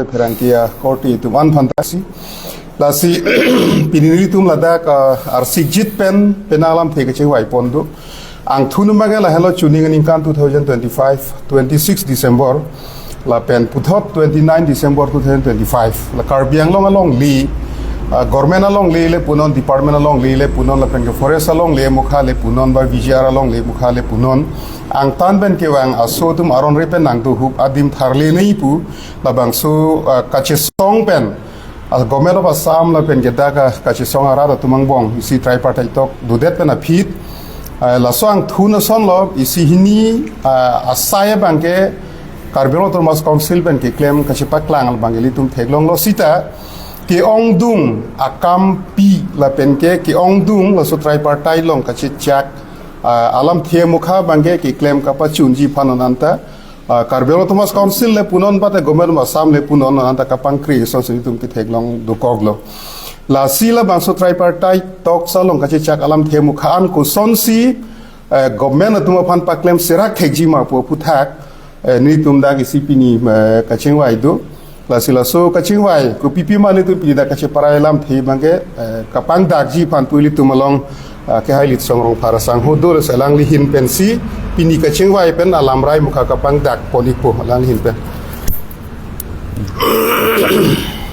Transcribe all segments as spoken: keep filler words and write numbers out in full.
pherangke akorte atum an aphan ta si. Lasi pini nelitum ladak, ah, arsikjit pen penang alamthe kachingvai pon do. Angthunum abangke lahelo chuningkan aningkan two thousand twenty-five, twenty-six December, lapen puthot twenty-nine December two thousand twenty-five. La Karbi Anglong alongle, ah, government alongle le punon, department alongle le punon, lapen ke forest alongle mukha le punon, ba V G R alongle mukha le punon. Angtan pen kevang aso atum aron re pen nangduhup adim tharle nai pu, labangso, ah, kachesong pen, ah, Government of Assam lapen ke dak, ah, kachesong arat atum angbong isi tripartite talk dodet pen aphi, ah, laso angthun asonlo isi hini, ah, asai abangke Karbi Anglong Autonomous Council pen keklem kachepaklang abangke ilitum theklonglo sita ke-ongdung akampi lapen ke ke-ongdung laso tripartite along kachechak, ah, alamthe mukha abangke keklem kapachunji aphan non anta, ah, Karbi Anglong Autonomous Council le punon, bate Government of Assam le punon, non anta kapangkri asonsi nelitum ketheklong dokoklo. Lasi labangso tripartite talks along kachechak alamthe mukha an kosonsi, eh, government atum aphan paklem serak thekji ma pu aphuthak, eh, nelitum dak isi pini, eh, kachingvai do. Lasi laso kachingvai kopipi ma nelitum pini dak kacheparai alamthe abangke, eh, kapangdakji aphan pu ilitum along, ah, kehai Litsong Rongphar asangho do, lasi alangli ahin pensi pini kachingvai pen alamrai mukha kapangdak pon-ikpo, alangli ahin pen.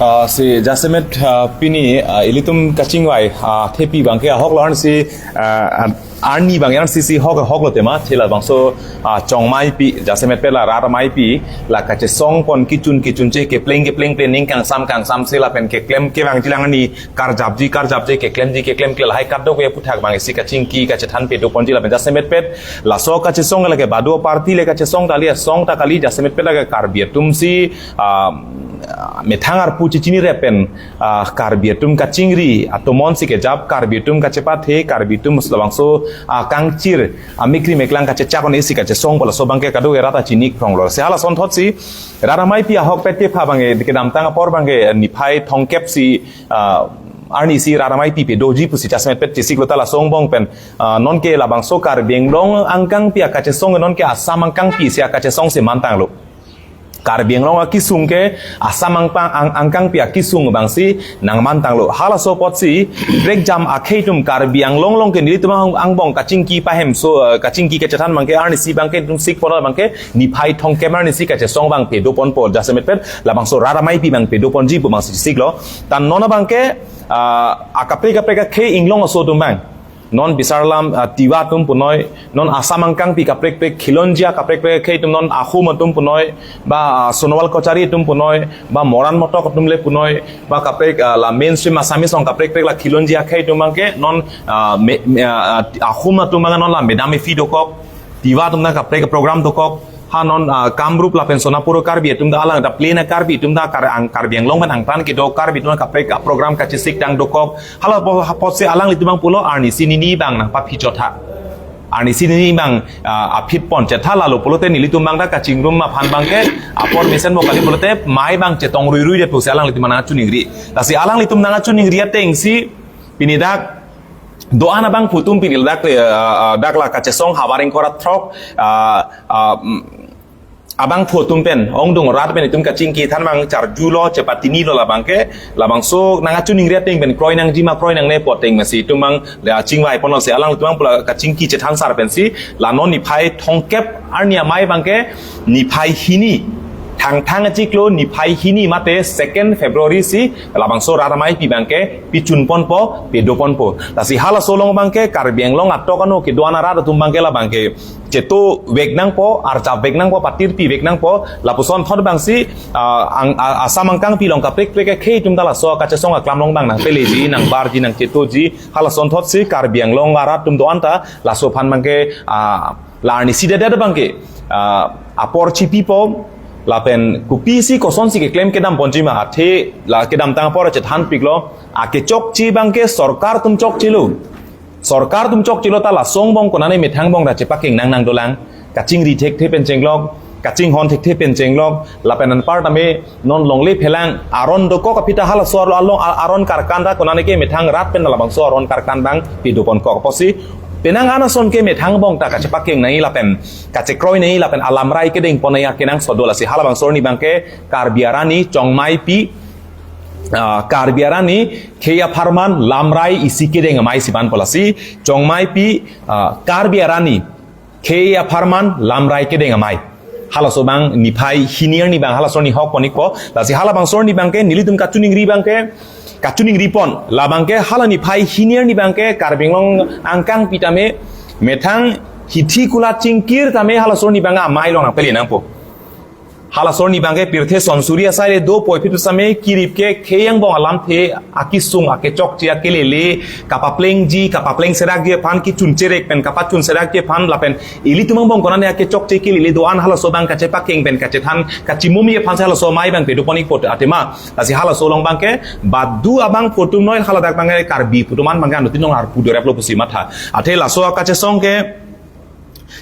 Ah, si jasemet, ah, pini, ah, ilitum kachingvai, ah, thepi abangke ahok lo arnisi, ah, arni abang arnisi si hok, hoklo tema, athe labangso, ah, chongmaipi, jasemet pen la rat amaipi, la kachesong pon kichun kichunche, kepleng kepleng pen ning kangsam kangsam si lapen keklem kevangji lang arni karjapji karjapche, keklemji keklemkle lahai kadokave aphuthak abang isi kachingki kachethan pado ponji lapen jasemet pen laso kachesong lake badu party le kachesong kali, asong ta kali, jasemet pen lake Karbi atum si, ah, methang arpu chechini re pen, ah, Karbi atum kachingri atomon si kejap, Karbi atum kachepathe, Karbi atum labangso, ah, kangchir, ah, mikri meklang kachechak on isi kachesong pu laso abangke kadokave rat ta chini kronglo. Si halason thotsi rat amaipi ahokpet kepha abangke kedamtang apor abangke niphai thomkep si, ah, arnisi rat amaipi padoji pusi jasemet pen chesiklo ta laso angbong pen, ah, nonke labangso Karbi Anglong angkangpi akachesong nonke Assam angkangpi si akachesong si mantanglo. Karbi Anglong akisung ke Assam angpang ang, angkangpi akisung abangsi nangmantanglo. Halaso apotsi prekjam akhei atum Karbi Anglong along ke nelitum ang, angbong kachingki pahemso, eh, kachingki kachethan abangke arnisi abangke itum sik pon abangke niphai thomkep arnisi kachesong abang pado ponpo, jasemet pen labangso rat amaipi abang pado ponji pu abangsi siklo. Tan non abangke, ah, akaprek kaprek akhei inglong aso atum abang, non Bisar Lam, ah, Tiwa atum punoi, non Assam angkangpi kaprek kaprek Khilonjia kaprek kaprek akhei atum, non Ahom atum punoi, ba, ah, Sonowal Kachari atum punoi, ba Moran Motok atum le punoi, ba kaprek, ah, la mainstream Assamese along kaprek kaprek la Khilonjia akhei atum abangke non, ah, me, me, ah, ah, Ahom atum abang non la Madam Effie dokok, Tiwa atum ta kaprek program dokok, ha non, ah, Kamrup lapen Sonapur Karbi atum ta alang ta plain a Karbi atum ta Kar, ang Karbi Anglong pen angtan kedo Karbi atum ta kaprek program kachesik tang dokok. Hala po, ha apotsi alanglitum abang pulo arnisi nini abang nangpaphi chotha. Arnisi nini abang, ah, aphi pon chetha, lalo pulote nelitum abang ta kachingrum aphan abangke apor mesenpo kali pulote mai abang chetong ruirui det pusi alanglitum nangchiningri. Lasi alanglitum nangchiningri atengsi pini dak do-an abangphu atum pini dak, eh, eh, dak la kachesong havar ingkoi ra throk, ah, ah, mm, abangphu atum pen, ongdung rat pen itum kachingki than abang charjulo, chepatini lo labangke, labangso nangchiningri ateng pen kroi nangji ma kroi nangne pu ateng masi itum abang la chingvai ponlo si alanglitum abang pu la kachingki chethan sar pensi, la non niphai thomkep arni amei abangke niphai hini, thangthang achiklo niphai hini mate second February si labangso rat amaipi abangke pichun ponpo, pado ponpo. Lasi halaso along abangke Karbi Anglong atok ano kedo-an arat atum abangke labangke chetovek nangpo, arjapvek nangpo, patirpivek nangpo, lapuson thot abangsi, ah, ang, ah, Assam angkangpi along kaprek kaprek akhei atum ta laso kachesong aklam along abang nangpeleji, nangbarji, nangchetoji, halason thotsi Karbi Anglong arat atum do-an ta laso aphan abangke, ah, la arnisi dedet abangke, ah, apor chipipo, lapen kopisi kosonsi keklem kedam ponji ma athe la kedamtang apor chethanpiklo, akechokche abangke sorkar atum chokchelo. Sorkar atum chokchelo ta laso angbong konane methang angbong ta chepakeng nang nang dolang. Kachingri thekthe pen chenglok, kachinghon thekthe pen chenglok, lapen anparta me non longle phelang aron dokok aphi ta halaso aro along a-, aron karkan ta konane ke methang rat pen labangso aron karkan abang pado ponkok apotsi Penang an ason ke methang angbong ta kachepakeng nangji lapen kachekroi nangji lapen alamrai kedeng pon nangji akenangsot do. Lasi halabangso arni abangke Karbi arni Chongmaipi, ah, Karbi arni khei apharman lamrai isi kedeng amei si vanpo. Lasi Chongmaipi, ah, Karbi arni khei apharman lamrai kedeng amei. Halaso abang niphai hini arni abang halaso arni hok pon-ikpo. Lasi halabangso arni abangke nelitum kachiningri abangke, kachiningri pon. Labangke hala niphai hini arni abangke Karbi Anglong angkangpi tame methang hithi kula chingkir tame halaso arni abang amei along nangpele nangpo. Halaso arni abangke pirthe sonsuri asai le do puvoiphit same kirip ke khei angbong alamthe akesung akechokche akelele kapaplengji kapapleng serakji aphan kechun cherek pen kapachun serakji aphan lapen ilitum angbong konane akechokche kelele do-an halaso abang kachepakeng pen kachethan kachimumi aphan si halaso amei abang pedo pon-ikpo athema. Lasi halaso along abangke badu abangphu atum noi haladak abangke Karbi pu atum an abangke anuttin along arpu doreplo pusi matha. Athe laso akachesong ke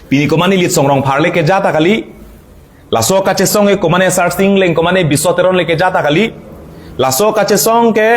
pini komane Litsong Rongphar le keja ta kali. Laso kachesong ke komane Sarsing Engleng komane Biso Teron le keja ta kali. Laso kachesong ke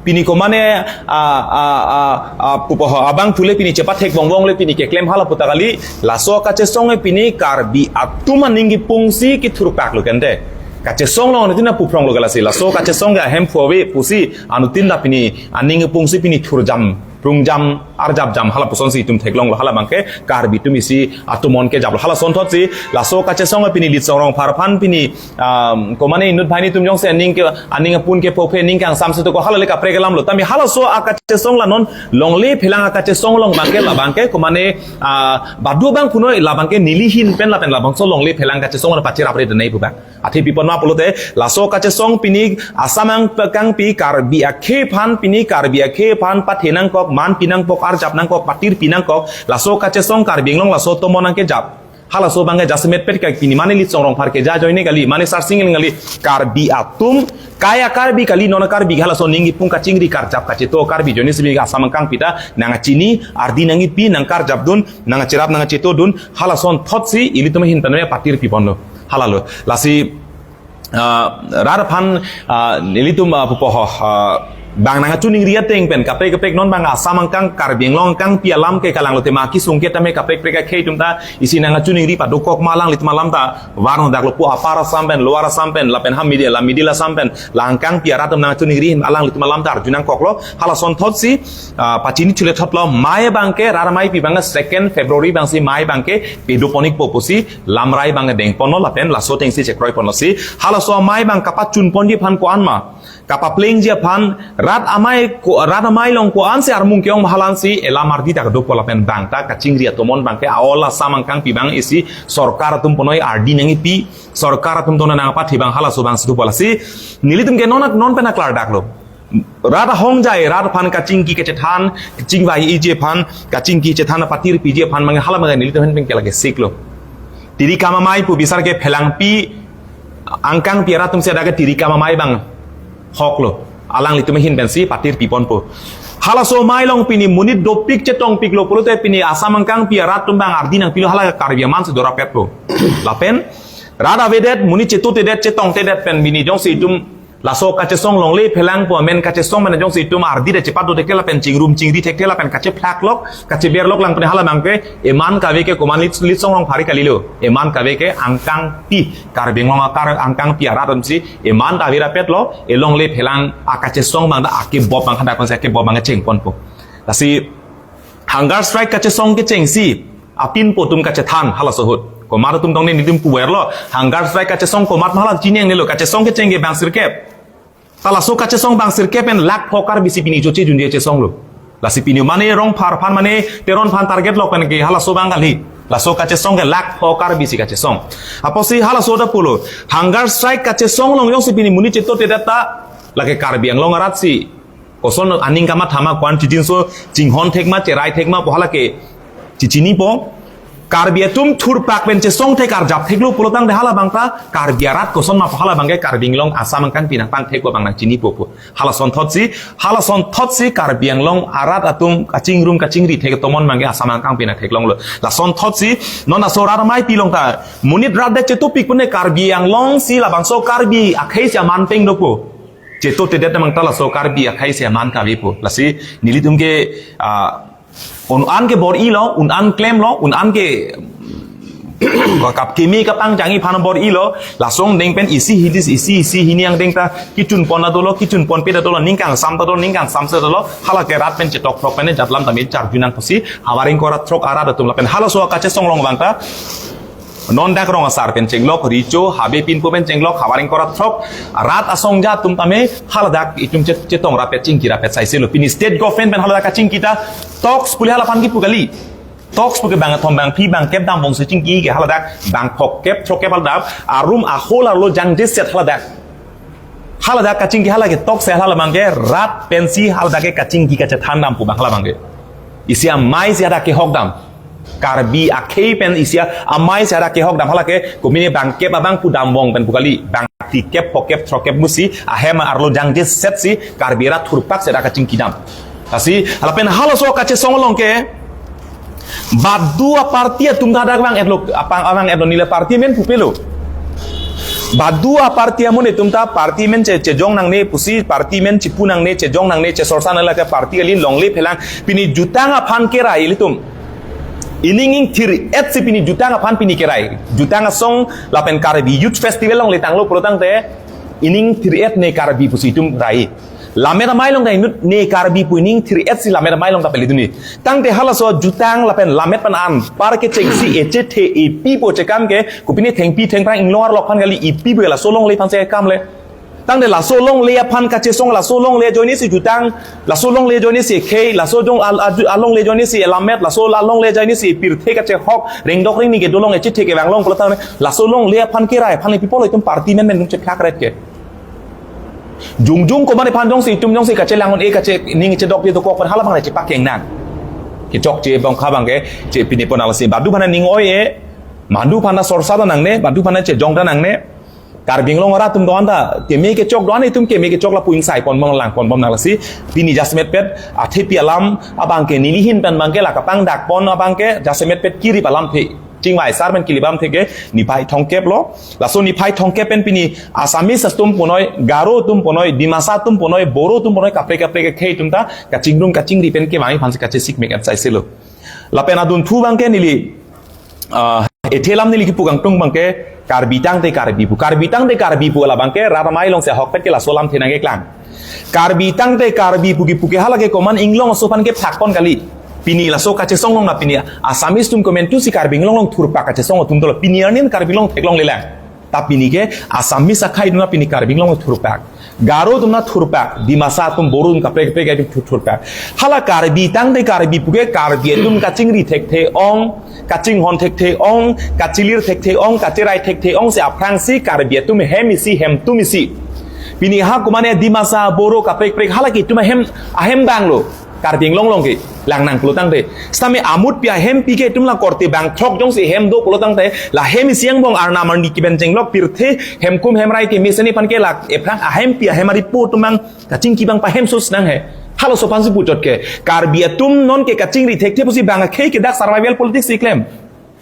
pini komane, ah, ah, ah, ah, pupo ho, abangphu le pini chepathek bongbong le pini keklem hala pu ta kali. Laso kachesong ke pini Karbi atum aning kepungsi kethurpak lo kente. Kachesong along anuttin apuphrong lo ke lasi. Laso kachesong ke ahemphu ave pusi anuttin ta pini aning kepungsi pini thurjam, prungjam, arjapjam hala pusonsi itum theklonglo hala abangke Karbi atum isi atomon kejaplo. Hala asonthotsi laso kachesong pini Litsong Rongphar aphan pini, um, komane inut banghini atum jongsi aning ke, aning apun ke phophe aning kangsam si toko hala le kaprek alamlo. Tame halaso akachesong la non longle phelang akachesong along abangke labangke komane, ah, badu abangphu noi labangke neli ahin pen lapen labangso longle phelang kachesong la pachirap re denai pu abang. Athe pi pon ma pulote, laso kachesong pini Assam angkangpi Karbi akhei aphan, pini Karbi akhei aphan pathe nangkok, man pi nangkok, arjap nangkok, patir pi nangkok, laso kachesong Karbi Anglong laso atomon nangkejap. Halaso abangke jasemet pet ka pini mane Litsong Rongphar keja ajoine kali, mane Sarsing Engleng kali, Karbi atum, kaya Karbi kali, non Karbi halaso aning kepung kachingri karjap kacheto Karbi ajoine si pini Assam angkangpi ta nangkachini, ardi nangkipi, nangkarjapdun, nangkacherap, nangkachetodun, hala asonthotsi ilitum ahin pen patir pi ponlo. Halalo. Lasi, ah, rat aphan, ah, nelitum, ah, pupo ho, ah, bang nangkachiningri ateng pen kaprek kaprek non abang Assam angkang Karbi Anglong angkangpi alam ke kalanglo tema kesung ke tame kaprek kaprek akhei atum ta isi nangkachiningri padokok ma alanglitum alam ta varno daklo pu Upper Assam pen, Lower Assam pen, lapen ha middle, la middle Assam pen, la angkangpi arat atum nangkachiningri alanglitum alam ta arju nangkoklo, hala asonthotsi, ah, pachini chule thotlo, amei abangke, rat ameipi abangke second February abangsi amei abangke pedo pon-ikpo pusi, lamrai abangke deng ponlo lapen laso atengsi chekroi ponlo si. Halaso amei abang kapachun ponji aphan ko-an ma, kapaplengji aphan, rat amei ko, rat amei along ko-ansi armung ke-ong ma hala ansi elam ardi ta kedopo lapen bang ta kachingri atomon abangke a-ol Assam angkangpi abang isi sorkar atum punoi ardi nangkipi, sorkar atum tona nangpathe abang halaso abangsi dopo lasi. Nelitum ke non non pen aklardaklo. Rat ahongjai, rat aphan kachingki kachethan, chingvai-iji aphan, kachingki chethan patir piji aphan abangke hala abangke nelitum ahin pen ke lake siklo. Tiri kam amei pu bisar ke phelangpi angkangpi arat atumsi adake tiri kam amei abang hoklo. Alanglitum ahin pensi patir pi ponpo. Halaso amei along pini monit dopik chetongpiklo pulote pini Assam angkangpi arat atum abang ardi nangpilo hala Karbi aman si dorapetpo. Lapen rat avedet, monit chetotedet, chetongtedet pen pini jongsi itum laso kachesong longle phelang pu amen kachesong pen jongsi itum ardi ta chepadothekthe lapen chingrum chingrithekthe lapen kachephlaklok, kacheberlok lang pen hala abangke eman kave ke komat Lit-, Litsong Rongphar kalilo. Eman kave ke angkangpi, Karbi Anglong akar angkangpi arat atumsi eman ta virapetlo, elongle phelang akachesong abang ta akebop abang hadak konsi akebop abang cheng ponpo. Lasi hunger strike kachesong kechengsi apinpo atum kachethan halaso ahut. Komat atum tong ne nelitum puverlo. Hunger strike kachesong komat ma hala chini ang nelo kachesong kecheng ke bang sirkep. Ta laso kachesong bang sirkep pen lakh pho Karbi si pini choche junje chesonglo. Lasi pini mane Rongphar aphan mane Teron aphan target lok pen ke halaso abang kali. Laso kachesong ke lakh pho Karbi si kachesong. Apotsi halaso ta pulo. Hunger strike kachesong along jongsi pini monit chetotedet ta lake Karbi Anglong arat si koson aning kamatha ma ko-an chijinso chinghon thek ma cherai thek ma pu hala ke chichinipo. Karbi atum thurpak pen chesong thek arjap theklo pulotangte hala abang ta Karbi arat koson ma pu hala abangke Karbi Anglong Assam angkangpi nangpangthekpo abang nangchinipo pu. Hala asonthotsi, hala asonthotsi Karbi Anglong arat atum kachingrum kachingri thek atomon abangke Assam angkangpi nangtheklonglo. La asonthotsi non laso rat ameipi along ta monit rat det chetopik pune Karbi Anglong si labangso Karbi akhei si aman peng dopo. Chetotedet abang ta laso Karbi akhei si aman kavepo. Lasi nelitum ke, ah, Un an ke bor-ilo, un an klemlo, un an ke kap keme kapangchangji aphan bor-ilo, laso angdeng pen isi hini isi isi hini angdeng ta kechunpon ta dolo, kechunponpe ta dolo, ning kangsam ta dolo, ning kangsamse ta dolo, hala ke rat pen chetok throk pen jatlam tame charjunang pusi, havar ingkoi ra throk arat atum lapen halaso kachesong along abang ta, non dak rong asar pen chenglok, Richo, Habe Pinpo pen chenglok, havar ingkoi ra throk, rat asong ja atum tame, haladak itum chet-, chetong rapet chingki rapet saiselo. Pini state government pen haladak kachingki ta, talks pule hala aphan kipu kali. Talks puke bang thom bang phli bang kep dambomsi chingki ke haladak, bang phok kep throk kep haladak, arum ahol arlo jangjeset haladak. Haladak kachingki hala ke talks hala abang ke rat pensi haladak ke kachingki kachethan dam pu abang hala abang ke. Isi amei si hadak kehok dam. Karbi akhei pen isi amei si hadak kehok dam hala ke, komine bang kep abang pu dambom pen pu kali. Bang phli kep phok kep throk kep musi, ahem arlo jangjeset si, Karbi rat thurpak si hadak kachingki dam. Lasi, lapen halaso kachesong along ke, badu aparty atum ta dak vang-etlo, apang vang-etlo, neli aparty amen pupelo. Badu aparty amonit atum ta aparty amen che, chejong nangne pusi, aparty amen chipu nangne, chejong nangne, chesorsa nangne lake aparty kali, longle phelang, pini jutang aphan kerai ilitum. Ining ingthir-et si pini jutang aphan pini kerai. Jutang asong lapen Karbi Youth Festival along letanglo pulotangte, ining ingthir-et ne Karbi pusi itum rai. Lammet amei along ta inut ne Karbi pu ining ingthir-et si lammet amei along ta pele dunji. Tangte halaso jutang lapen lammet pen anpar kechengsi echethe epipo chekam ke, kopine thengpi thengphrang inglong arlok aphan kali, epipo laso longle aphan si kam le. Tangte laso longle aphan kachesong, laso longle ajoine si jutang, laso longle ajoine si khei, laso jong al-, aju-, alongle ajoine si lammet, laso la longle ajoine si pirthe kachehok, rengdok rengni kedo along echethe kevang along pulotangte, laso longle aphan kerai aphan le pi apot itum aparty amen amen itum cheplak ret ke. Jongjong komat aphan jongsi itum jongsi kachelang un-e kache ning chedok di dokok pen hala abang le chepakeng nang. Kechokche abang kha abang ke, che pini pon alasi badu aphan ning oi-e, badu aphan sorsa ta nangne, badu aphan chejong ta nangne. Karbi Anglong arat atum do-an ta, keme kechok do-an itum keme kechok lapu ingsai ponbom langponbom nang lasi, pini jasemet pet, athepi alam abang ke neli ahin pen abang ke la kapangdakpon abang ke, jasemet pet kirip alamthe. Chingvai sar pen kelip alamthe ke, niphai thomkep lo. Laso niphai thomkep pen pini Assamese atum punoi, Garo atum punoi, Dimasa atum punoi, Boro atum punoi, kaprek kaprek akhei atum ta, kachingrum kachingri pen kevangji aphan si kachesik mek et saiselo. Lapen adunthu abang ke neli, ah, ethe alam neli kipu kangtung abang ke, Karbi tangte Karbi pu. Karbi tangte Karbi pu la abang ke, rat amei along si ahokpet ke laso alamthe nangkeklang. Karbi tangte Karbi pu kipu ke hala ke komat inglong aso aphan kephlakpon kali. Pini laso kachesong along na pini Assamese atum komantusi Karbi Anglong along thurpak kachesong atum dolo. Pini arni Karbi Anglong theklonglelang. Ta pini ke Assamese akhei atum na pini Karbi Anglong along thurpak. Garo atum na thurpak. Dimasa atum, Boro atum, kaprek kaprek atum thur-, thurpak. Hala Karbi tangte Karbi pu ke Karbi atum kachingri thekthe ong, kachinghon thekthe ong, kachilir thekthe ong, kacherai thekthe ong si aphrangsi Karbi atum hem isi, hemtum isi. Pini ha komane Dimasa, Boro, kaprek kaprek hala ke itum ahem, ahem abang lo. Karbi Anglong along kelang nang pulotangte. Sitame amutpi ahempi ke itum la korte bang throk jongsi hem do pulotangte. La hem isi angbong arnam arni kiben chenglok pirthe hemkum hemrai kemesen aphan ke la ephrang ahempi ahem aripo atum abang kachingki abang pahem sus nang he. Halaso aphan si puchot ke. Karbi atum non ke kachingri thekthe pusi bang akhei ke dak survival politics si klem.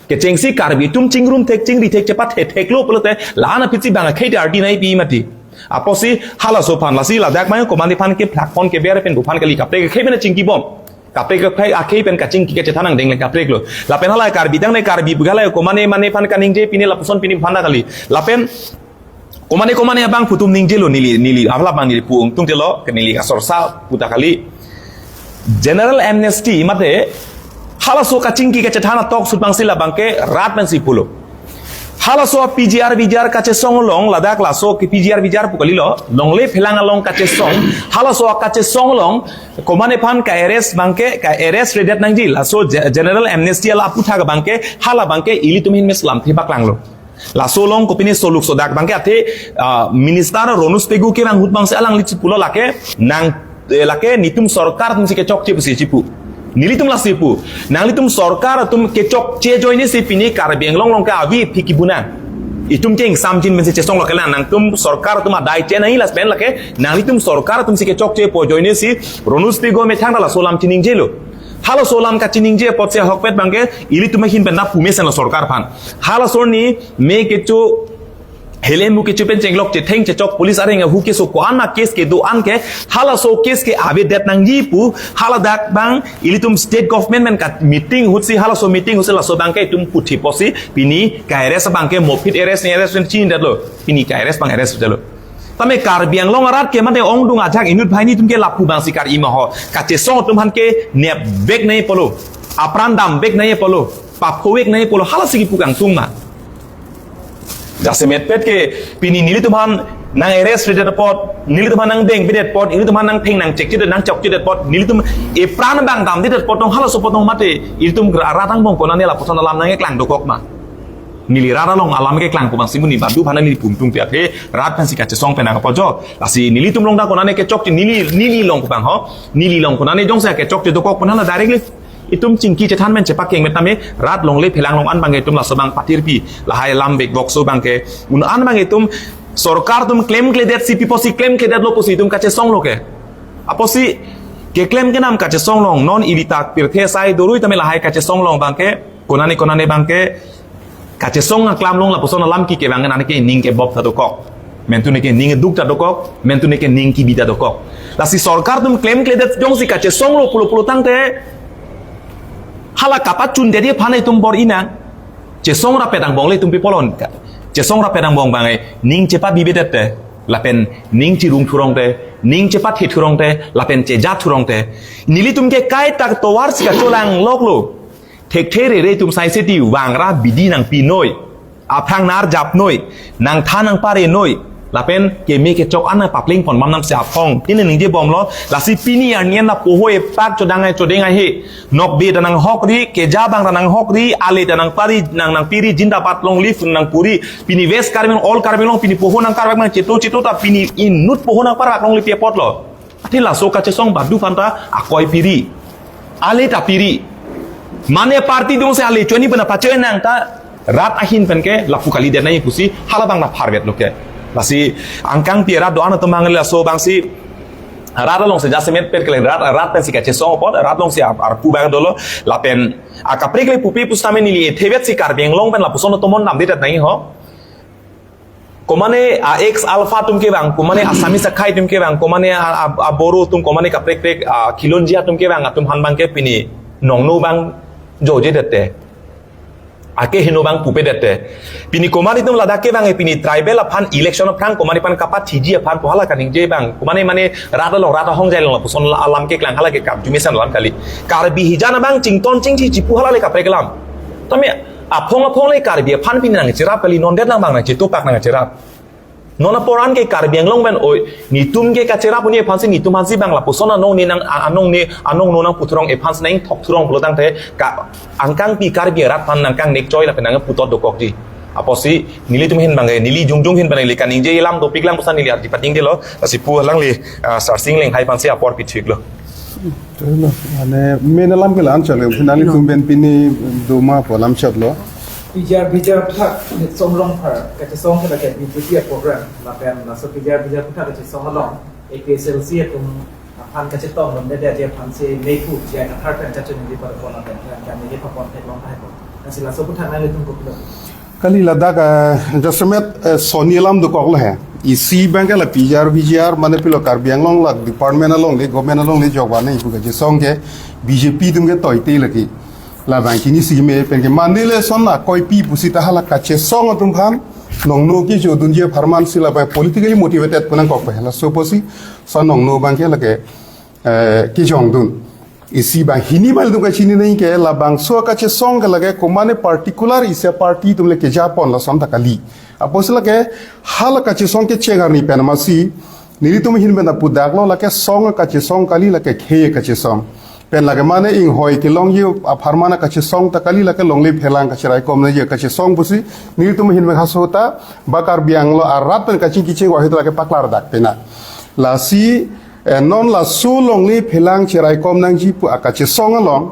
Kechengsi Karbi atum chingrum thek chingri thek chepathe theklo pulote la-an aphi si bang akhei ta ardi nangpi mati. Apotsi halaso aphan lasi ladak mai komat aphan kephlakpon keber pen buphan kali kaprek akhei pen chingkibom. Kaprek akhei, akhei pen kachingki kachethan angdeng le kaprek lo. Lapen hala Karbi tangte Karbi pu hala komane mane aphan kaningje pini lapuson pini aphan ta kali. Lapen komane komane abang pu atum ningjelo neli, neli, aphan abang neli pu ongtungtelo, ke neli kasorsa pu ta kali. General amnesty mate halaso kachingki kachethan atalk sut abang si la abang ke rat pen si pulo. Halaso P G R V G R kachesong along ladak laso ke P G R V G R pu kalilo, longle phelang along kachesong, halaso kachesong along komane aphan ka-arrest abang ke, ka-arrest redet nangji, laso ge-, general amnesty ala aputhak abang ke, hala abang ke ilitum ahin mes lamthe baklanglo. Laso along kopine soluk sodak abang ke athe, ah, Minister Ronus Pegu kevang ahut abang si alangli chipulo lake nang, eh, lake netum sorkar atum si kechokche pusi chipu. Nelitum lasi pu. Nanglitum sorkar atum kechokche ajoine si pini Karbi Anglong along ke avi aphi kibu nang. Itum ke ingsamjin pensi chesonglo kelang nangtum sorkar atum adai chenai las pen lake nanglitum sorkar atum si kechokchepo ajoine si Ronus Pegu amethang ta laso alam chiningjelo. Halaso alam kachiningje apotsi ahokpet abang ke ilitum ahin pen ta pu mesenlo sorkar aphan. Halaso arni me kecho Hele muke chupen chenglok chetheng chechok police areng ahu keso ko-an ma case kedo-an ke, halaso case ke avedet nangji pu, haladak abang ilitum state government men kat meeting ahutsi, halaso meeting ahutsi laso abang ke itum puthi pusi pini ka-arrest abang ke mopit arrest ni arrest ni chin detlo. Pini ka-arrest abang arrest detlo. Tame Karbi Anglong arat ke mate ongdung ajak inut banghini atum ke lapu abangsi kar-i ma ho. Kachesong atum aphan ke nepvek nangji pulo. Apran damvek nangji pulo. Paphovek nangji pulo. Halasi kipu kangtung ma. Jasemetpet ke pini nelitum aphan nang-arrest-redet apot, nelitum aphan nangdengbedet apot, nelitum aphan nangtheng nangchekchedet nangchokchedet apot, nelitum epran abang damdedet apot tong halaso apot tong mate, ilitum rat angbong konane lapuson alam nangkeklang dokok ma. Neli rat along alam keklang pu abangsi monit badupan neli pumtung pi athe, rat aphansi kachesong pen nangkapajok. Lasi nelitum along ta konane kechokche, neli, neli along pu abang ho. Neli along konane jongsi kechokche dokok pu nang la directly itum chingki chethan men chepakeng met tame, rat longle phelang along an abang itum laso abang patirpi. Lahai alam bek bokso abang ke, un-an abang itum sorkar atum klemkledetsi pi pusi klemkledetlo pusi itum kachesonglo ke. Apotsi keklem kenam kachesong along, non ili ta pirthe asai dorui tame lahai kachesong along abang ke, konane konane abang ke, kachesong aklam along lapuson alam kike abang nang ke ning kebop ta dokok. Mentu neke ning duk ta dokok, mentu neke ning kibi ta dokok. Lasi sorkar atum klemkledet jongsi kachesonglo pulo pulo tangte, hala kapachundet aphan itum bor-i nang. Chesong rapet angbong le itum pi pulo ka. Chesong rapet angbong abang e, ning chepabibedet te, lapen ning chirung thurong te, ning chepathe thurong te, lapen cheja thurong te. Nelitum ke kaita tovarsi kacholangloklo. Thekthe rere atum saiseti vangra bidi nangpinoi. Aphrang nar japnoi. Nangthan nangparenoi. Lapen keme kechok an nangpapleng pon bam nangsi aphong. Tini ningjebomlo. Lasi pini arni an lapu ho epak chodang ai chodeng ai he. Nokbe ta nanghokri, keja abang ta nanghokri, ale ta nangpari, nang nangpiri, jindabad long live nangpuri. Pini West Karbi Anglong, all Karbi Anglong, pini poho nangkarvak nangcheto cheto ta pini inut poho nangparvak longle pi apotlo. Athe laso kachesong badupan ta akoi piri. Ale ta piri. Mane party dungsi ale choni pen pachoi nang ta rat ahin pen ke lapu kalidet nangji pusi hala abang ta pharvetlo ke. Lasi angkang pi rat do-an atum abang laso abangsi rat alongsi jasemetpet kele rat, rat pensi kachesong apot, rat alongsi ap-, arpu abang dolo, lapen akaprek le pupe pusitame neli ethevetsi Karbi Anglong pen lapuson atum mon damdedet nangji ho. Komane a ex Alpha atum kevang, komane Assamese akhai atum kevang, komane a, a, a Boro atum, komane kaprek prek a Khilonjia atum kevang, atum aphan abang ke pini nongno abang jojedet te. Ake heno abang pupedet te. Pini komane atum ladak kevang e pini tribal aphan election aphrang komane aphan kapathiji aphan pu hala kaningje abang. Komane mane rat along rat ahongjai along lapuson la-, alam keklang hala ke kapjume san alam kali. Karbi hijan abang chington chingthi chipu hala le kaprek alam. Tame aphong aphong le Karbi aphan pini nangcherap kali, nondet lang abang nangchetopak nangcherap. Non apor an ke Karbi Anglong pen oi, netum ke kacherap un-e aphansi netum aphansi abang lapuson anong ne nang a-, anong ne anong no nangputhurong aphansi nangthokthurong pulo tangte ka angkang pi Karbi rat aphan nangkangnek choi lapen nangputot dokokji. Apotsi nelitum ahin abang e, neli jongjong ahin abang neli kaningje alam dopik lang pusi neli ardi patingdelo, lasi pu alangli, ah, Sarsing Lenghai aphansi apor pithiklo. Chalo, mane main alam ke la-an chalo, nanglitum pen pini doma pu alam chotlo. P G R, P G R aputhak, Somrong Phar, kachesong ke lake B J P a-program, lapen laso P G R, P G R aputhak kachesong along, A P H L C atum aphan kachetong lom dede aji aphansi Meiphu J I Kathar pen kachiningri pada pon lapen kan kan ni papon theklong tahai pon. Lasi laso aputhak nanglitum kopilo? Kali ladak, eh, jasemet, eh, soni alam dokoklo he. Isi abang ke la P G R, V G R, mane pilo Karbi Anglong la department along le, government along le jok bane ipu kachesong ke B J P atum ke toite lagi. Labang kini si me pen ke mane le son akoipi pusita hala kachesong atum aphan nongno kejodunji apharman si labang politically motivated pu nangkok pe. Laso pusi son nongno abang ke lake, eh, kejongdun. Isi abang hini abang ilitum kachini nangji ke labangso kachesong ke lake komane particular isi party atum le kejapon lason ta kali. Apotsi lake hala kachesong kecheng arni pen amatsi nelitum ahin pen apudaklo lake song kachesong kali, lake khei kachesong. Pen lake mane inghoi kelongji apharman kachesong ta kali, lake longle phelang kacheraikom nangji kachesong pusi nelitum ahin pen haso ta ba Karbi Anglong arat pen kachingki chingvai ahut lake paklardak pena. Lasi, eh, non laso longle phelang cheraikom nangji pu akachesong along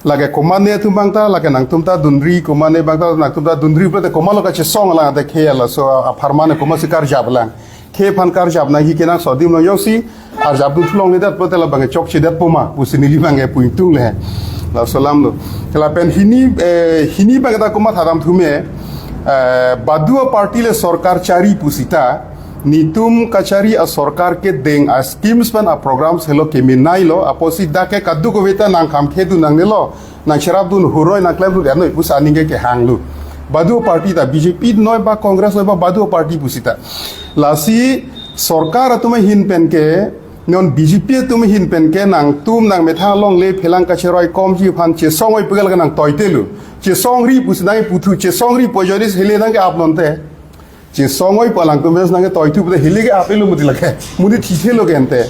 lake komane atum abang ta, lake nangtum ta dunri, komane abang ta nangtum ta dunri pulote komatlo kachesong lang ate khei laso apharman komatsi karjap lang. Khei aphan karjap nangji kenangsot adim along jongsi arjapdun thulongledet pulote labang chokchedet po ma pusi neli abang pu ingtung le. Laso alamlo. Lapen hini, eh, hini abang ta komat haram thume. Eh, badu aparty le sorkar chari pusita, nitum kachari asorkar kedeng aschemes pen aprograms helo kemenailo, apotsi dak ke kadokave ta nangkhamkhedun nangnelo, nangcherapdun huroi nangklemdun ernoi pusi aning ke kehanglo. Badu aparty ta B J P noi ba Congress noi ba badu aparty pusita. Lasi sorkar atum ahin pen ke, non B J P atum ahin pen ke nangtum nangmethang alongle phelang kacheroi komji aphan chesong oi pu ke lake nangtoitelo. Chesongri pusi nangputhu, chesongri pu ajoine si hile nangke-ap nonte. Chesong oi pu alangtum pen si nangketoithu pute hile ke-ap-elo mati lake. Muni thithelo ke ante.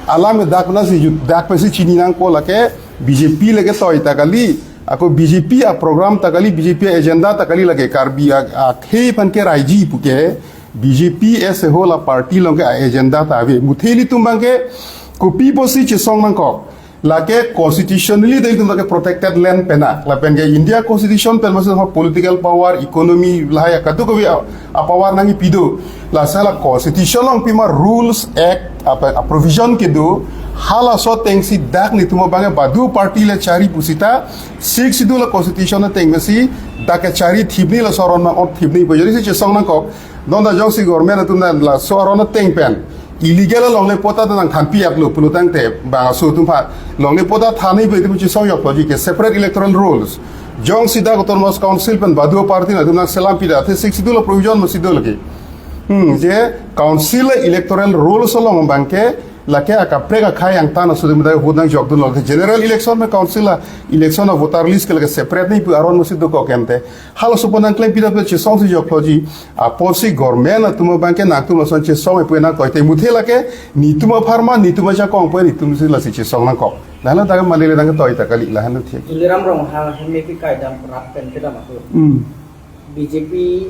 Alam ke dak pensi jut, dak pensi chini nangpo lake B J P lake toi ta kali. Ako B J P aprogram ta kali, B J P agenda ta kali lake Karbi a, akhei aphan keraiji pu ke. B J P as a whole aparty along ke agenda ta ave. Muthe ilitum abang ke kopi pusi chesong nangkok. Lake constitutionally ta ilitum lake protected land pena. Lapen ke India Constitution pen masuk ho political power, economy, lahai kadokave a, apower nangkipi do. Lasi la constitution along pima rules, act, apa, aprovision kedo. Halaso atengsi dak nitum abang ke badu aparty le chari pusita. Sixth Schedule constitution ateng mesi dak ke chari thipni laso aron ma-ot thipni pu ajoine si chesong nangkok. Non ta jongsi government atum ta laso aron ateng pen illegal alongle patta ta nangthanpi-etlo pulotangte bangso atum aphan longle patta thanpi pu itum chesong yok puji ke separate electoral rolls. Jongsi dak autonomous council pen badu aparty atum nangselam pida the Sixth Schedule provision masi do lake. Hmm, je council electoral rolls along abang ke lake akaprek akhei angtan aso atum ta vote nangjokdunlo. General election pen council a election a voter list ke lake separate ni pu aron masi dokok ante. Halaso apot nangklem pida pu chesongsi jokloji. Apotsi government atum abang ke nangtum lason chesong oi pu nangtoite muthe lake nitum apharman nitum ajakong pu nitumsi lasi chesong nangkok. Lahenlo dak mane le nangtoita kali lahenlo thik. Tuliram Ronghang hemi ke kaidam rap pen kedam atur. Hmm. B J P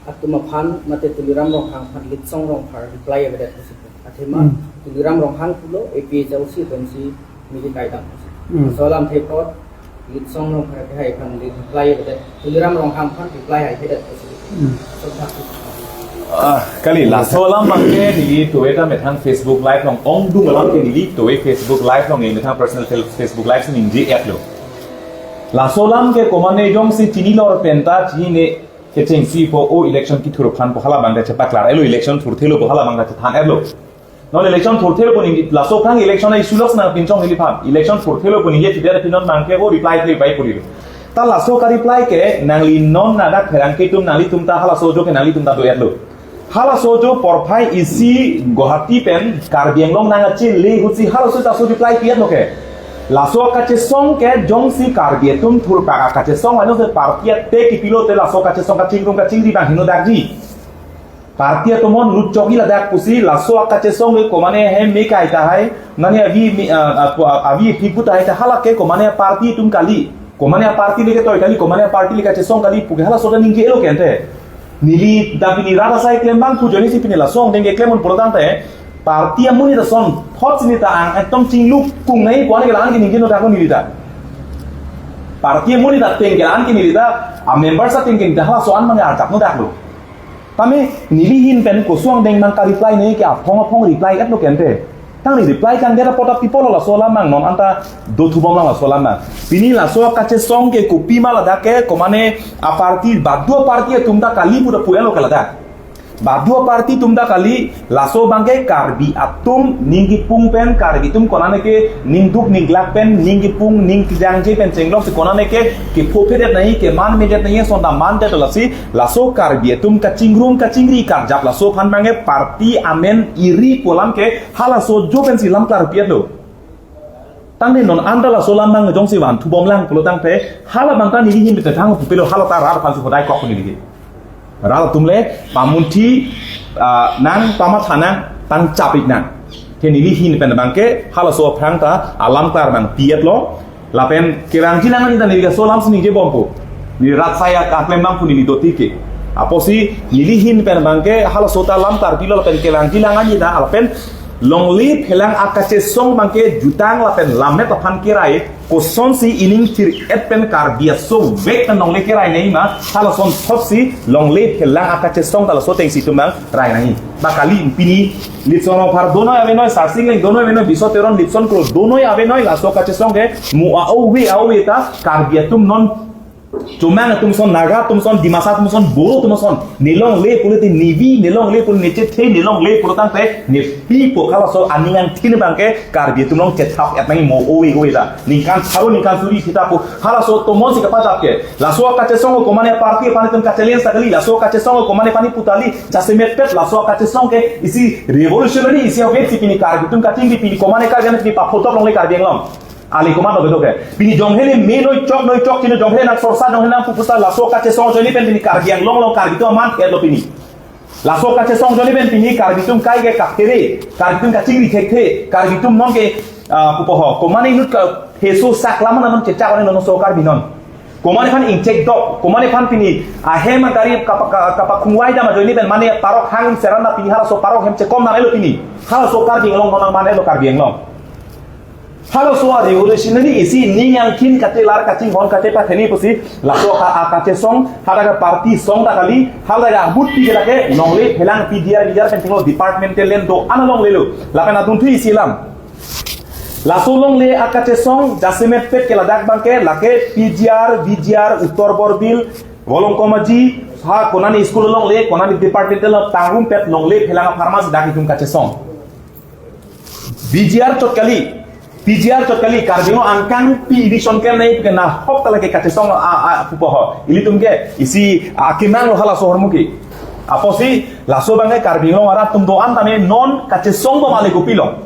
atum aphan mate Tuliram Ronghang aphan Litsong Rongphar reply avedet pusi. Athema Hmm. Tuliram Ronghang pulo A P H L C pensi mili kaidam pusi. Hmm. Laso alamthe apot Litsong Rongphar ke hai aphan reply avedet. Tuliram Ronghang aphan reply haihedet pusi. Hmm. So, dak. Ah, kali, laso alam abang ke neli tuve ta methang Facebook Live along ongdung alam ke neli tuve Facebook Live along neli methang personal fel-, Facebook Live si ningje-etlo. Laso alam ke komane jongsi chinilor pen ta chini kechengsi pu o election kethur aphan pu hala abang ta chepaklar-etlo, election thurthelo pu hala abang ta chethan-etlo. Non election thurthelo pu ningje, laso aphrang election a-issue lok si nangpinchong neliphan. Election thurthelo pu ningje chidet aphi non abang ke o reply the pai purilo. Ta laso ka-reply ke nangli non ladak pherangke atum nanglitum ta halaso ajo ke nanglitum ta do-etlo. Halaso ajo porphai isi Guwahati pen Karbi Anglong nangkachele ahutsi halaso ta laso reply pi-etlo ke. Laso kachesong ke jongsi Karbi atum thurpak kachesong ano se party ate kipilote laso kachesong kachingrum kachingri abang heno dakji. Party atum non lutchok-i ladak pusi laso kachesong ke komane hemi kai tahai, nani avi mi, a, a, avi phikpu tahai ta hala ke komane party atum kali. Komane party le ketoi kali, komane party le kachesong kali pu ke halaso ta ningje-etlo ke ante. Neli ta pini rat asai klem abang pu ajoine si pini laso angdeng ke klem un pulotangte party amonit ason thot si neta ang ekdom chinglukung nai pu an ke la-an ke ningje-etlo ta ko neli ta. Party amonit ateng ke la-an ke neli ta, a-members ateng ke neli ta halaso an abang arjap-no daklo. Tame neli ahin pen koson angdeng abang ka-reply nangji ke aphong aphong reply-etlo ke ante. Tangli reply kangdet apot ta pi pulo laso alam abang non anta dothubom lang laso alam abang. Pini laso kachesong ke kopima ladak ke komane aparty badu aparty atum ta kali pu ta pu-etlo ke ladak. Badu aparty atum ta kali laso abang ke Karbi atum ning kipung pen Karbi atum konane ke ning duk ning glak pen ning kipung ning kejangje pen chenglok si konane ke kephopedet nangji kemanmedet nangji ason ta mandet lasi laso Karbi atum kachingrum kachingri karjap laso aphan abang ke party amen iri pu alam ke halaso ajo pensi lam klarpi-etlo. Tangte non anta laso alam abang jongsi vanthubom lang pulotangte hala abang ta neli ahin pen thang pupelo hala ta rat aphan si hodai kok neli ke. Rat atum le pamunthi, ah, nang pamatha nang tang chapik nang. Ke neli ahin pen abang ke halaso aphrang ta alam klar abang pi-etlo. Lapen kevangji lang an ta neli laso alam si ningjebompo. Neli rat asai aklem abang pu neli doti ke. Apotsi neli ahin pen abang ke halaso ta lam klarpilo lapen kevangji lang an ta lapen longle phelang akachesong abang ke jutang lapen lammet aphan kerai kosonsi ining thir-et pen Karbi aso vek pen longle kerai nangji ma halason thotsi longle phelang akachesong ta laso atengsi itum abang rai nangji. Ba kali pini Litsong Rongphar donoi avenoi, Sarsing Engleng donoi avenoi, Biso Teron, Litsong Kro donoi avenoi, laso kachesong ke mo a-ove a-ove ta Karbi atum non Chomang atum ason, Naga atum ason, Dimasa atum ason, Bodo atum ason, ne longle pulote nevi, ne longle pulote nechethe, ne longle pulotangte nephi pu halaso aning angthin abangke Karbi atum along chethap-et nangji mo ove ove ta. Ningkan pharo ningkan suri thita pu halaso tomon si kapajap ke. Laso kachesong komane party aphan itum ka-challenge ta kali, laso kachesong komane pani pu ta kali, jasemet pet laso kachesong ke isi revolutionary isi avet si pini Karbi atum kachingri, pini komane Karbi atum pini paphotok longle Karbi Anglong. Ali komat lo bedo ke. Pini jonghe ne me noi chok noi chok chini jonghe nang sorsa jonghe nang pupusa laso kachesong ajoine pen pini Karbi Anglong along Karbi atum aman et lo pini. Laso kachesong ajoine pen pini Karbi atum kai ke kaphere, Karbi atum kachingri thekthe, Karbi atum non ke, ah, pupo ho. Komane inut ka heso sak laman non chechak one non so Karbi non. Komane aphan inchek dok, komane aphan pini ahem agari kapa-, ka-, kapakhungvai dam ajoine pen mane parok hang seran na pini halaso parok hem chekom nang et lo pini. Halaso Karbi Anglong non nang man et lo Karbi Anglong. Halaso a-revolutionary isi ning angthin kachelar kachinghon kachepatheni pusi laso a, a kachesong hadak a-party song ta kali, hadak a-ahut pi ke lake longle phelang P G R V G R pen tinglo departmental land do-an longlelo. Lapen adunthu isi alam. Laso longle a kachesong jasemet pet ke ladak abangke lake P G R V G R Uttor Borbil, Volongkom Aji, ha konani school longle, konani departmental lo tangrum pet longle phelang a-pharmacy dak itum kachesong. V G R chot kali, P G R chot kali, Karbi Anglong angkang pi edition kem nai pu ke nahok ta lake kachesong a, a, pupo ho. Ilitum ke isi akemang lo halaso ahormu ke. Apotsi laso abangke Karbi Anglong arat atum do-an tame non kachesong bom ale kopilo.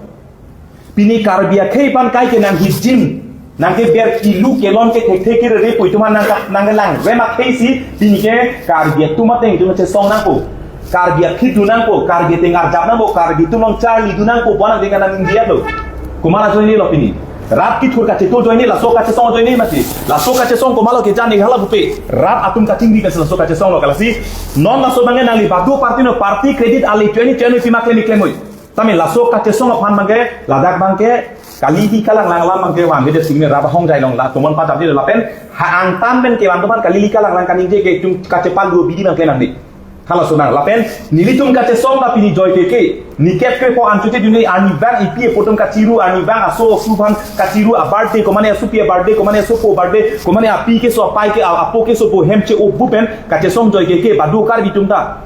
Pini Karbi akhei aphan kai ke nang hijin. Nang ke ber kilu kelon ke thekthe ke rere pu itum aphan nang ka, nang kelang. Rem akhei si pini ke Karbi atum ateng itum chesong nangpo. Karbi akhei dun nangpo, Karbi ateng arjap nangpo, Karbi atum along charli dun nangpo, bonang dengan nang India lo. Komat ajoine lo pini. Rat kithur kachetu ajoine, laso kachesong ajoine mati. Laso kachesong komat lo kejan ning hala bupe. Rat atum kachingri pen laso kachesong lo kalasi. Non laso abangke nangli badu party no party credit ali twenty twenty si maklem iklem oi. Tame laso kachesong aphan abangke, ladak abangke, kali hi kalang lang alam abangke, wan bede singme raba hong jai long la, tomon pajap di lapen, ha angtan pen ke wan toman kali hi kalang lang kaningje ke itum kachepal dua bidi abangke nang di. Halaso nang, lapen, nelitum kachesong la pini joi ke ke, ni kep ke po anchute duni arnivang ipi ipo atum kachiru, arnivang aso asu aphan kachiru, a-birthday, komane asupi a-birthday, komane asopo birthday, komane api ke so apai ke, a-, apo ke so po hem che-o bu pen, kachesong joi ke ke, badu Karbi atum ta.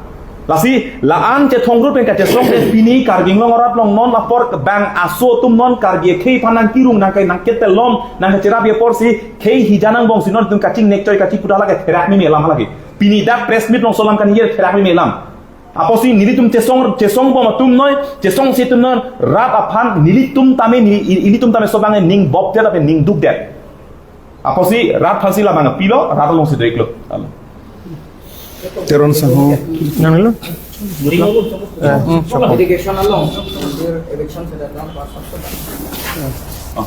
Lasi, la-an chethong rut pen kachesong de pini Karbi Anglong arat along non apor bang aso atum non Karbi akhei aphan nang kirung nang kai nang ketelom nang kacherap apor si khei hija nang bong si non itum kachingnek choi kachiputa lake therak meme alam lake. Pini dak press meet along so alam kaningje therak meme alam. Apotsi nelitum chesong chesong bom atum noi, chesongse atum non, rat aphan nelitum tame neli, ilitum tame so abang ning bop det lapen ning duk det. Apotsi rat aphansi labang pilo, rat alongsi do-iklo. Teron sangho. Nang lo? Eh, hmm, siapa? Delegation along, election sudah dalam proses.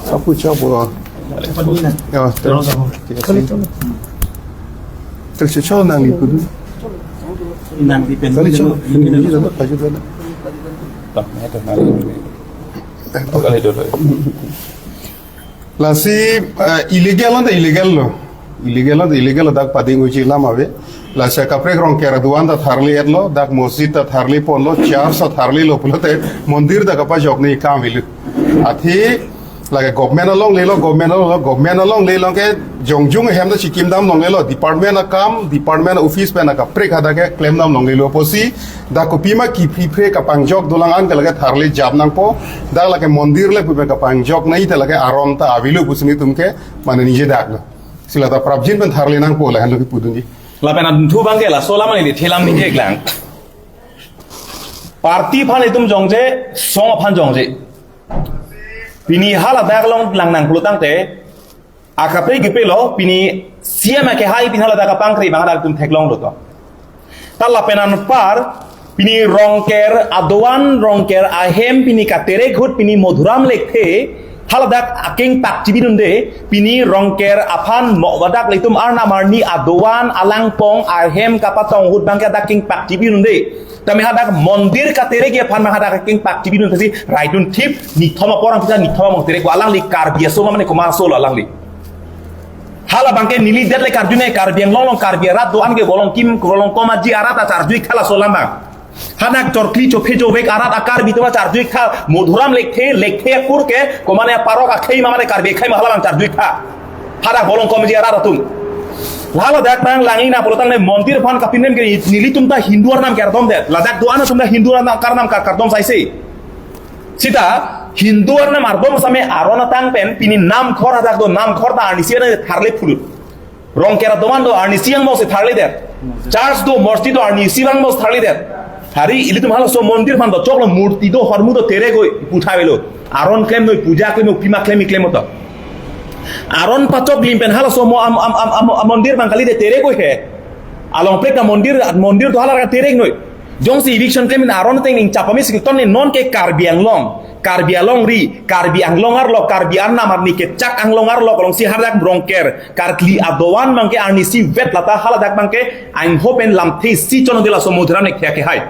Sapu siapa? Ya, teron sangho. Terus siapa nangli kudu? Nangli pen. Kali siapa? Ini, ini dapat baju dulu. Tak, ada nangli. Eh, oh. Kali dulu. Lasi, eh, illegal lo, illegal lo. Illegal lo, illegal lo, dak pading uji lam ave. Lasi kaprek Rongker aduan ta tharli-et lo, dak masjid ta tharli ponlo, church ta tharlilo pulote, mondir ta kapajokne kam avelo. Athe, lake government alonglelo, government along, government alonglelo ke jongjung ahem ta chikim dam longlelo, department akam, department office pen kaprek hadak ke klem dam longlelo apotsi, dak kopima kiphri phre kapangjok dolang an ke lake tharli jap nangpo, dak lake mondir le pupe kapangjok nai te lake aron ta avelo pusi nelitum ke mane ningje dak lo. Si la ta prapjin pen tharli nangpo lahenlo kipudunji. Lapen adunthu abangke laso alam neli thelam ningje iklang. Party aphan itum jongje, song aphan jongje. Pini haladak along lang nang pulotangte, akaprek kepelo, pini C M akehai pini haladak kapangkri abang hadak itum theklonglo to. Ta lapen anpar, pini Rongker aduan, Rongker ahem, pini katerek ahut, pini Madhuram Lekthe, haladak akeng pak chibi dunde, pini Rongker aphan mo hadak ilitum arnam arni aduan alangpong ahem kapatong ahut abangke hadak akeng pak chibi dunde. Tame hadak mondir katerek aphan ma hadak akeng pak chibi dun tasi raidun thip nithom apor ang kita nithom among terek alangli Karbi aso ma mane komat aso lo alangli. Hala abangke neli det le karjune Karbi Anglong along Karbi arat do-an ke Volongkom, Volongkom Aji arat ta charjuik halaso alam abang. Hadak chorkli chophe chovek arat a-Karbi atum charjuik tha, Madhuram Lekthe, Lekthe akur ke, komane parok akhei ma mane Karbi akhei ma hala abang charjuik tha. Hadak Volongkom Aji arat atum. Lahadak tang langina pulo tangte mondir aphan kapinem ke nelitum ta Hindu arnam kardom det. Ladak do-an atum ta Hindu arnam karnam kar kardom saise. Sita Hindu arnam kardom same aron atang pen pini Namkhor hadak do, Namkhor ta arnisi pen tharle phulot. Rongker adovan do arnisi angbong si tharledet. Church do, mosque do, arnisi angbong si tharledet. Hari ilitum halaso mondir aphan do choklo, murti do, hormu do, terek oi, pu tha avelo. Aron klemnoi, puja klemnoi, pima klem, klem oto. Aron pachok lim pen halaso mo am, am, am, am, am mondir abang kalidet, terek oi he. Along plek na mondir, mondir do hala ra tereknoi. Jongsi eviction klem pen aron ateng ning chapame si ton ne non ke Karbi Anglong, Karbi alongri, Karbi Anglong arlo, Karbi arnam arni kechak Anglong arlo alongsi hadak Rongker, karkli adovan abangke arnisi vet lata haladak abangke angho pen lamthe si chonodela so Madhuram Lekthe akehai.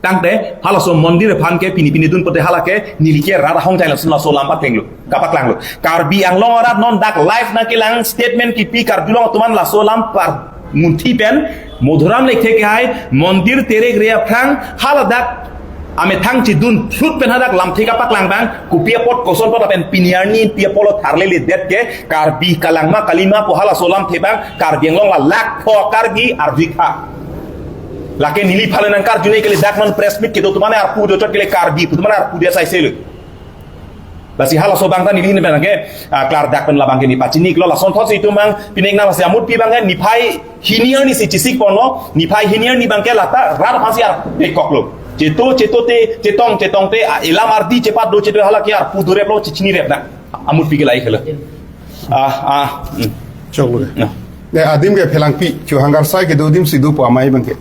Tangte halaso mondir aphan ke pini pini dun pote hala ke neli ke rat ahong jai lason laso lam paklanglo, kapaklanglo. Karbi Anglong arat non dak live nangkelang, statement kipi, karjulong atuman laso lam par munthi pen Madhuram Lekthe akehai mondir terek re aphrang haladak amethang chidun phlut pen hadak lamthe kapaklang abang, kopi apot koson apot lapen pini arni pi apotlo tharleledet ke Karbi kalangma kalima pu halaso lamthe abang Karbi Anglong la lakh pho Karbi arjikha. Lake neli aphan le nangkarjune kali, dak non press meet kedo atum mane arpu do chot kele Karbi pu atum mane arpu dia saiselo. Lasi halaso abang ta neli ne abangke, ah, klardak pen labangke neli pachiniklo, lasonthotsi itum abang pining nang lasi amutpi abangke niphai hini arni si chisik ponlo, niphai hini arni abangke lata rat aphansi arpekoklo. Cheto, cheto te, chetong, chetong te, ah, elam ardi chepat do cheto hala ke arpu dureplo, chechinirep na. Amutpi ke lahai helo. Ah, ah, hmm. Choklo. Nah. Ne adim ke phelangpi, chu hangar sai kedo adim si do pu amei abangke.